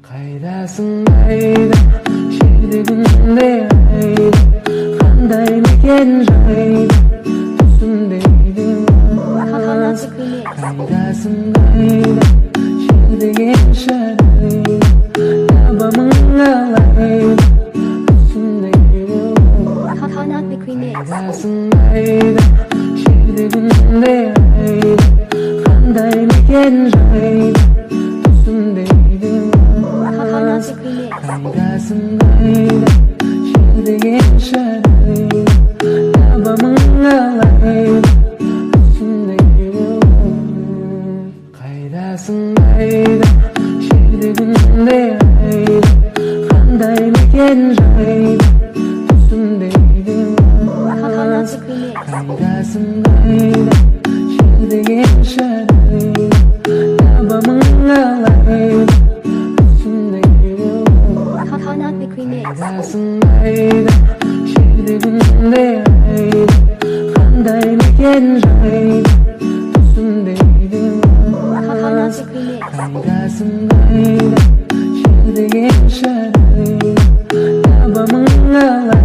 Қайдасың, қайда, жерде, күнде, айда? Қандай мекен жайда, түсімде? Kanatlı Remix. Қайдасың, қайда, жерде, келші, табамын қалай түсімде? Kanatlı Remix. Қайдасың, қайда, жерде, күнде, айда? Қандай мекен жайда, түсімде? Kanatlı Remix. Қайдасың, қайда, жерде, келші, табамын қалай түсімде? Қайдасың, қайда, жерде, күнде, айда? Қандай мекен жайда, түсімде? Kanatlı Remix. Қайдасың, қайда, жерде, келші, табамын қалай түсімде? Kanatlı Remix. Қайдасың, қайда, жерде, күнде, айда? Қандай мекен жайда, түсімде? Kanatlı Remix. Қайдасың, қайда, жерде, келші, табамын қалай.